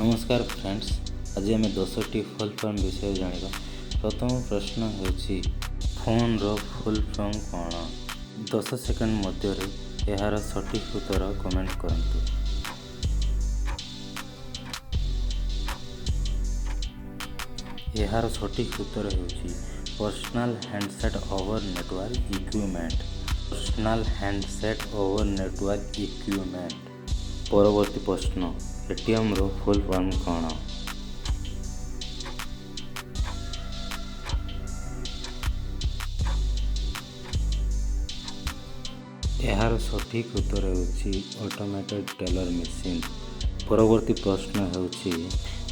ନମସ୍କାର ଫ୍ରେଣ୍ଡସ୍, ଆଜି ଆମେ 10ଟି ଫୁଲ୍ ଫର୍ମ ବିଷୟରେ ଜାଣିବା। ପ୍ରଥମ ପ୍ରଶ୍ନ ହେଉଛି, ଫୋନ୍ର ଫୁଲ୍ ଫର୍ମ କ'ଣ? 10 ସେକେଣ୍ଡ ମଧ୍ୟରେ ଏହାର ସଠିକ୍ ଉତ୍ତର କମେଣ୍ଟ କରନ୍ତୁ। ଏହାର ସଠିକ୍ ଉତ୍ତର ହେଉଛି personal handset over network equipment. Personal handset over network equipment. ପରବର୍ତ୍ତୀ ପ୍ରଶ୍ନ, ଏଟିଏମ୍ର ଫୁଲ୍ ଫର୍ମ କ'ଣ? ଏହାର ସଠିକ୍ ଉତ୍ତର ହେଉଛି ଅଟୋମେଟେଡ୍ ଟେଲର ମେସିନ୍। ପରବର୍ତ୍ତୀ ପ୍ରଶ୍ନ ହେଉଛି,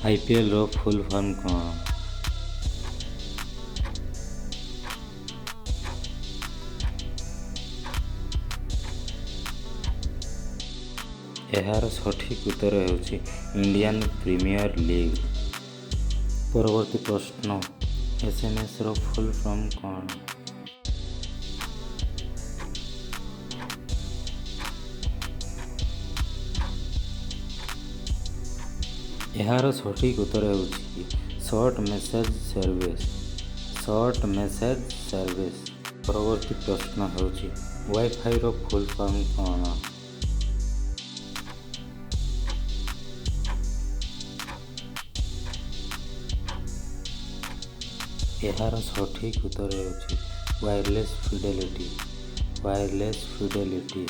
ଆଇପିଏଲ୍ର ଫୁଲ୍ ଫର୍ମ କ'ଣ? ଏହାର ସଠିକ୍ ଉତ୍ତର ହେଉଛି ଇଣ୍ଡିଆନ୍ ପ୍ରିମିୟର ଲିଗ୍। ପରବର୍ତ୍ତୀ ପ୍ରଶ୍ନ, ଏସ୍ଏମ୍ଏସ୍ର ଫୁଲ୍ ଫର୍ମ କ'ଣ? ଏହାର ସଠିକ୍ ଉତ୍ତର ହେଉଛି short message service. Short message service. ପରବର୍ତ୍ତୀ ପ୍ରଶ୍ନ ହେଉଛି, ୱାଇଫାଇର ଫୁଲ୍ ଫର୍ମ କ'ଣ? ଏହାର ସଠିକ୍ ଉତ୍ତର ହେଉଛି ୱାୟରଲେସ୍ ଫିଡେଲିଟି। Wireless fidelity.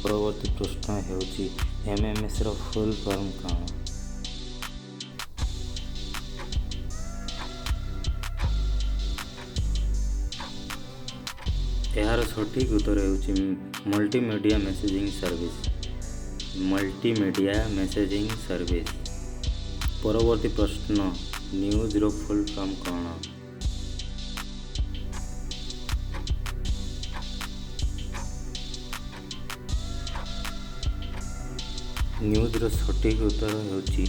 ପରବର୍ତ୍ତୀ ପ୍ରଶ୍ନ ହେଉଛି, ଏମ୍ଏମ୍ଏସ୍ର ଫୁଲ୍ ଫର୍ମ କ'ଣ? ଏହାର ସଠିକ୍ ଉତ୍ତର ହେଉଛି multimedia messaging service. Multimedia messaging service. ପରବର୍ତ୍ତୀ ପ୍ରଶ୍ନ, ନ୍ୟୁଜ୍ର ଫୁଲ୍ ଫର୍ମ କ'ଣ? ନ୍ୟୁଜ୍ର ସଠିକ୍ ଉତ୍ତର ହେଉଛି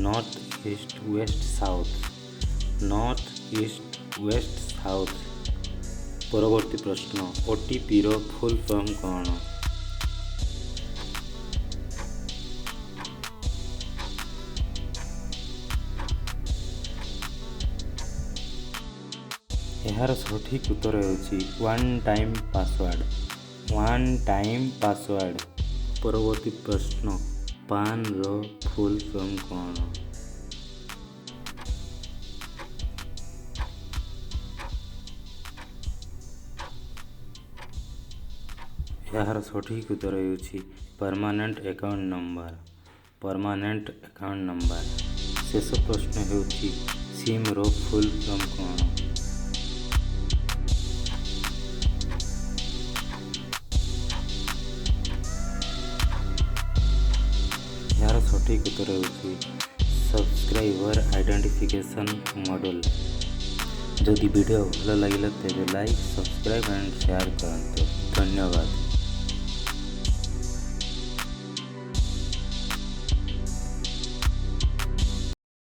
north east west south. North east west south. ପରବର୍ତ୍ତୀ ପ୍ରଶ୍ନ, ଓଟିପିର ଫୁଲ୍ ଫର୍ମ କ'ଣ? ଏହାର ସଠିକ୍ ଉତ୍ତର ହେଉଛି one time password. One time password. ପରବର୍ତ୍ତୀ ପ୍ରଶ୍ନ, ପାନ୍ର ଫୁଲ୍ ଫର୍ମ କ'ଣ? ଏହାର ସଠିକ୍ ଉତ୍ତର ହେଉଛି permanent account number. Permanent account number. ଶେଷ ପ୍ରଶ୍ନ ହେଉଛି, ସିମ୍ର ଫୁଲ୍ ଫର୍ମ କ'ଣ? ଏହାର ସଠିକ୍ ଉତ୍ତର ହେଉଛି ସବସ୍କ୍ରାଇବର ଆଇଡେଣ୍ଟିଫିକେସନ୍ ମଡେଲ୍। ଯଦି ଭିଡ଼ିଓ ଭଲ ଲାଗିଲା, ତେବେ ଲାଇକ୍, ସବସ୍କ୍ରାଇବ୍ ଆଣ୍ଡ ସେୟାର କରନ୍ତୁ। ଧନ୍ୟବାଦ।